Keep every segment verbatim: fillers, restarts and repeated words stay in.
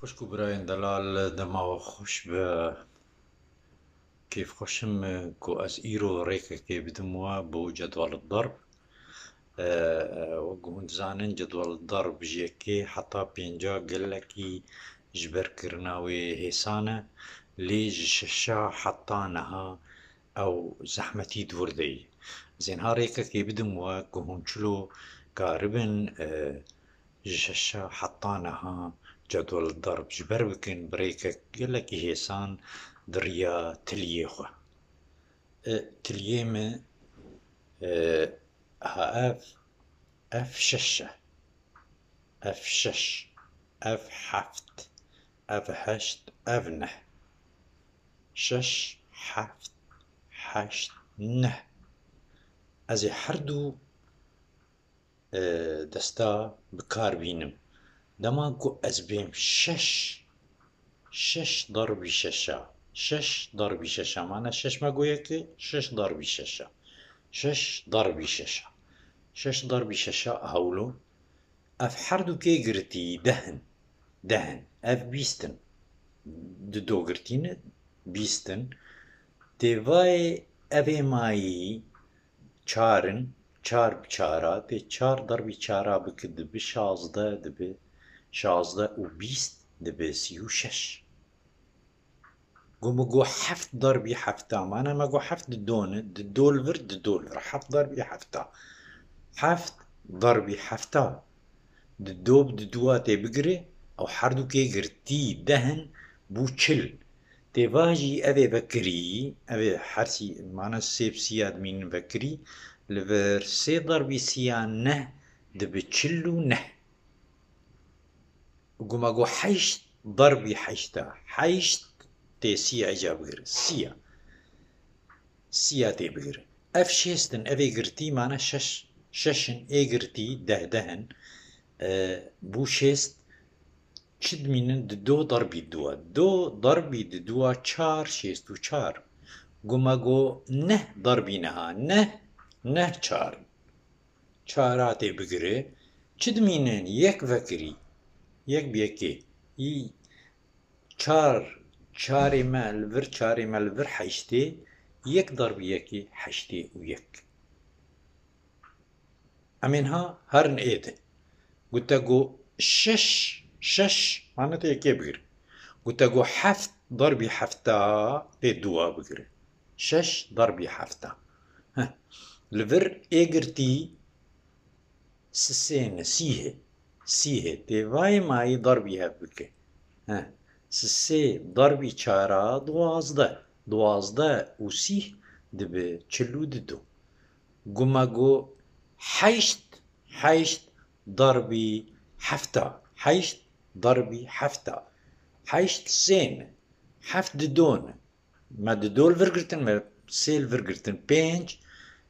Xwişk û birayên delal, dema we xweş be. Kêfxweş im ku ez îro rêkekê bidim we bo cedwel darb. E, e, wek hûn dizanin, cedwel darb ji yekê heta pênca gelekî ji ber kirina wê hêsan e, lê ji şeşa heta niha ew zehmetî di wir de ye. Ez ê niha rêkekê bidim we ku hûn çilo karibin, e, ji şeşa heta niha cedwel darb ji ber bikin, bi rêkek gelekî hêsan di riya tiliyê xwe. E, tiliyê me, e, ha ev, ev şeş e. Ev şeş, ev heft, ev heşt, ev neh. Şeş, heft, heşt, neh. Ez ê her du, e, desta bi kar bînim. Dema ku ez bêm şeş, şeş darbî şeşa, şeş darbî şeşa, mana şeş me got yekê, şeş darbî şeşa, şeş darbî şeşa, şeş darbî şeşa hewlo. Ev her du kê girtî deh in, deh in. Ev bîst in. Di do girtî ne, bîst in. Tê vayê ev ê mayî çar in, çar bi çara, tê çar darbî çara bike dibi şazdeh, dibi şazdeh û bîst dibi sî û şeş. Got, me got heft darbî hefta, mana me got heft di do ne, di do li vir, di do li vir, heft darbî hefta. Heft darbî hefta. Di do bi di dua tê bigire, ew her du kê girtî deh in, bû çil. Tê va jî ev ê vekirî, ev ê her sî, mana sê bi sîya dimînin vekirî, li vir sê darbî sîya neh dibi çil û neh. Got, me got heşt darbî heşta. Heşt tê sîya îca bigire. Sîya. Sîya tê bigire. Ev şêst in, ev ê girtî, mana şeş. Şeş in, ê girtî, deh, deh in. E, bû şêst. Çi dimînin? Di do darbî dua. Do darbî di dua çar, şêst û çar. Got, me got neh darbî niha. Neh, neh çar in. Çara tê bigire. Çi dimînin? Yek vekirî. Yek bi yekê. Î çar, çarê me li vir, çarê me li vir heştê. Yek darbî yekê heştê û yek. Em ê niha herin ê de. Got te got şeş, şeş, mane tê yekê bigire. Got te got heft darbî hefta tê dua bigire. Şeş darbî hefta. Heh. Li vir ê girtî sisê ne, sîhê. Sîhê. Tê vayê mayî darbî hev bike. Heh. Sisê darbî çara duwazdeh. Duwazdeh û sîh dibe çil û didu. Got me got heşt, heşt darbî hefta. Heşt darbî hefta. Heşt sê ne. Heft dido ne. Me dido li vir girtin, me sê li vir girtin. Pênc,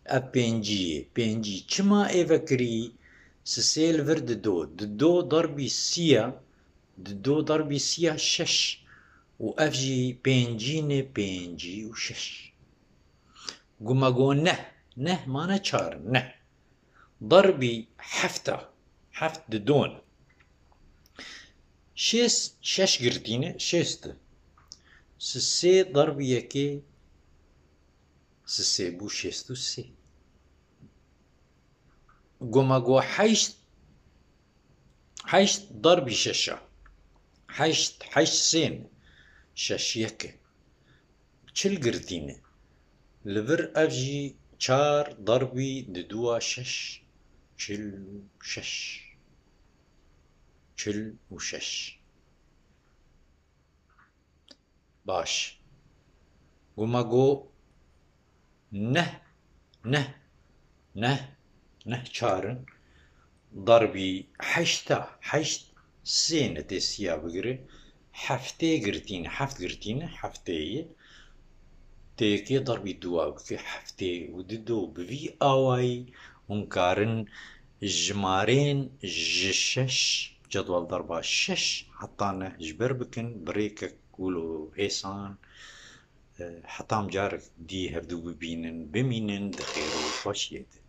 ev pêncî ye. Pêncî. Çima ê vekirî? Sisê li vir dido. Dido darbî sîya, dido darbî sîya şeş. Û ev jî pêncî ne, pêncî û şeş. Got me got neh. Neh mane çar. Neh. Darbî hefta. Heft dido ne. Şêst, şeş girtî ne, şêst e. Sisê darbî yekê, sisê bû şêst û sê. Got me got heşt, heşt darbî şeşa. Heşt, heşt sê ne. Şeş yek e. Çil girtî ne. Li vir ev jî çar darbî di dua şeş. Çil û şeş. Çil û şeş. Baş. Got me got neh, neh, neh, neh çar in. Darbî heşta, heşt sê ne tê sîya bigire. Heftê girtî ne, heft girtî ne, heftê ye. Tê yekê darbî dua bike, heftê û dido. Bi vî awayî hûn karin jimarên ji şeş, cedwel darba şeş heta neh ji ber bikin, bi rêkek wilo hêsan. Heta carek dî hevdû bibînin, bimînin di xêr û xweşiyê de.